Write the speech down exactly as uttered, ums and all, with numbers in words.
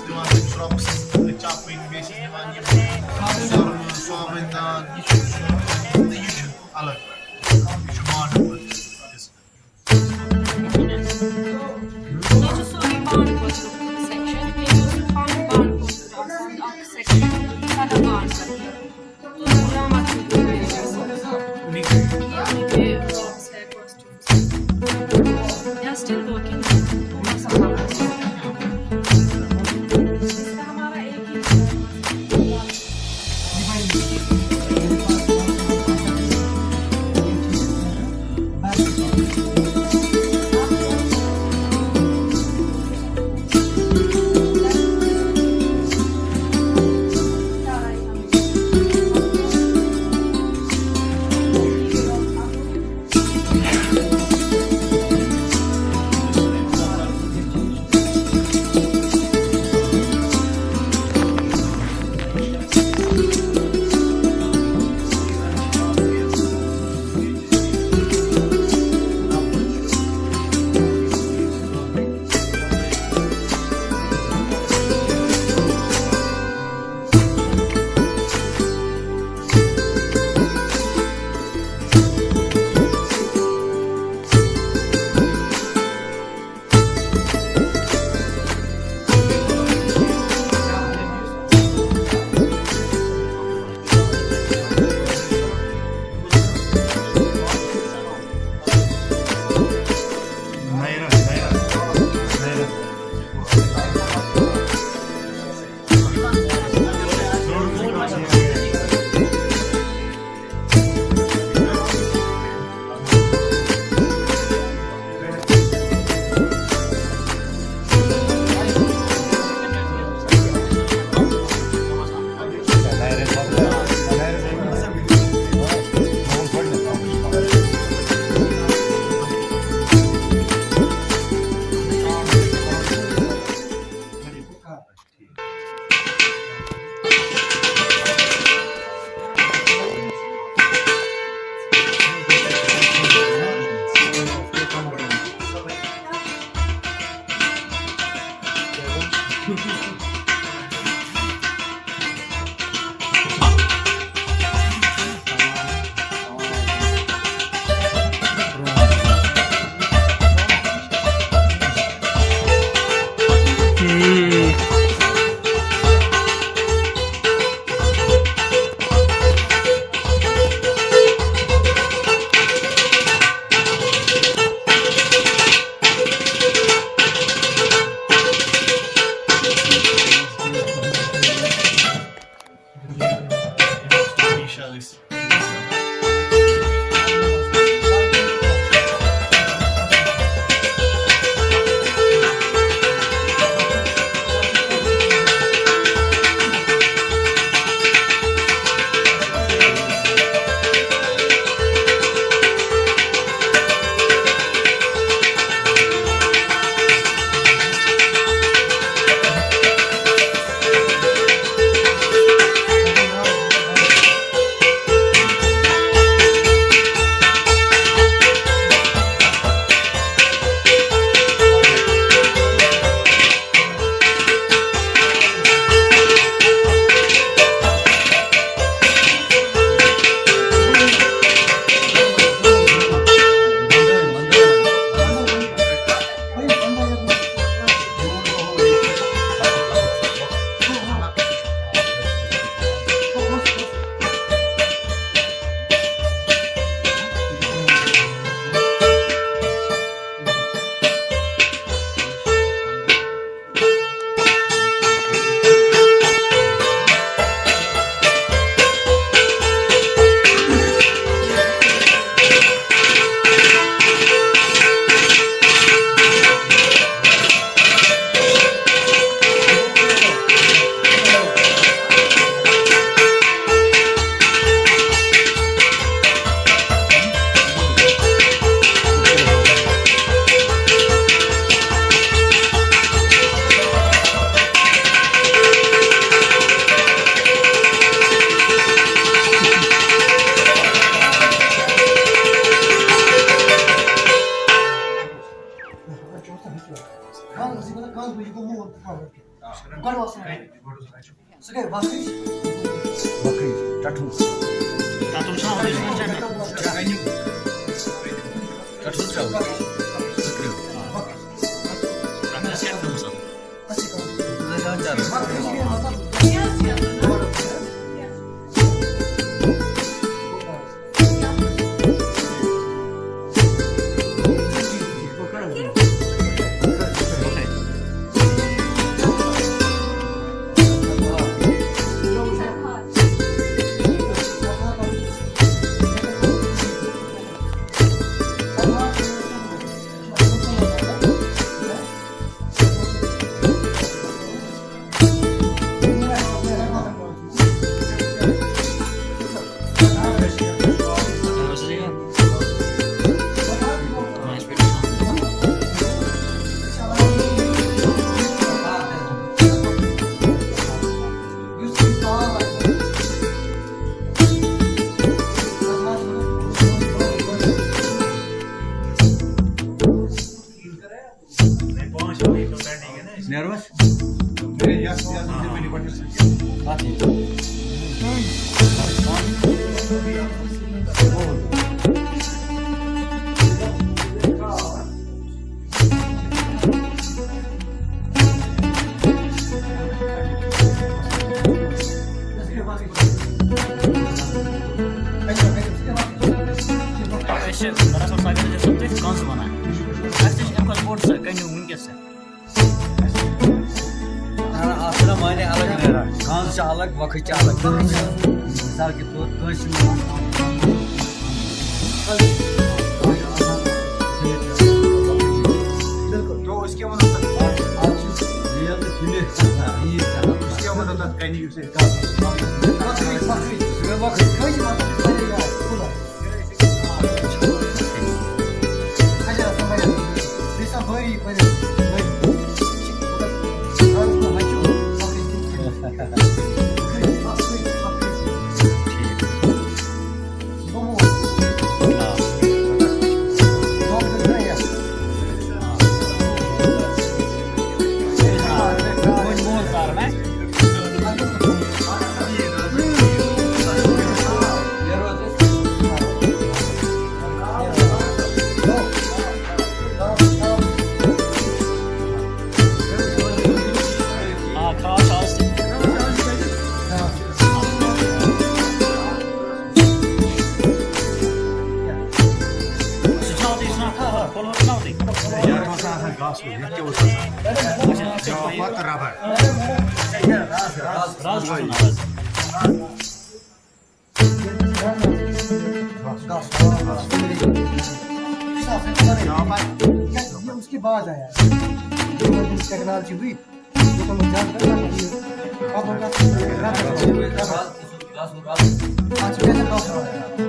دِوان تٔمِس رۄبہٕ سٕنٛز خٲطرٕ چَپٕنۍ، بیٚیہِ چھِس دِوان یِم سۄرمہٕ، صوبٕنۍ دان، یہِ چھُ سون تہٕ یہِ چھُ الگ، یہِ چھُ بانڈٕ پوٗر۔ یہِ چھُ سورُے بانڈٕ پوٗر سیکشن، یہِ چھُ پانہٕ بانڈٕ پوٗر آسان اکھ سیکشن، سداہ بانڈٕ پوٗر۔ تو ڈرامہ چھُ یہِ چھُ They are still working. سُہ گٔے وقٕچ۔ وقٕچ، ٹَٹھوٗ۔ ٹَٹھوٗ چھُ آمُت، یہِ چھُ چَمہِ۔ ٹَٹھوٗ چھُ آمُت۔ سُہ کریو۔ ٹَٹھوٗ چھُ کیٛاہ کھیوٚمُت آسان؟ اَسہِ کَم۔ سُہ چھُ آسان چَرٕب۔ وقٕچ گٔے مطلب۔ نیروس۔ اَتھ یی۔ أسۍ چھِ رسول صٲبَس چھِ تٔتھۍ کٲنٛسہِ وَنان۔ اَسہِ تہِ چھِ اَمہِ کھۄتہٕ بوٚڑ سا کَنیوٗ وٕنکیٚس تہِ۔ آ، اَتھ چھُنہ معنی الگ نیران۔ کٲنٛسہِ چھِ الگ، وقت چھِ الگ۔ مثال کے طور کٲنٛسہِ چھُنہٕ تو اس کے مطلب، اَتھ چھُ male تہٕ female۔ اس کے مطلب تَتھ کَنہِ یُس اَسہِ وقت، وقت، وقت، کٲنٛسہِ وقت۔ آ، خاص، خاص۔ سُہ چھُ آمُت، یہِ چھُنہ کھہہ، کۄلہٕ ہیوٚر چھُنہ آمُتٕے۔ یَتھ اوس آسان گاسہٕ کُل، یَتھ کیٛاہ اوس آسان؟ یہِ اوس پَتہٕ رَبڑ۔ رَز چھُ وَنان آز۔ یہ اس کے بعد آیا۔ ٹیکنالوجی ہوئی، لوگوں کو زیادہ تر یہ، اب ہوگا، اَتھ چھُ گژھان گاسہٕ۔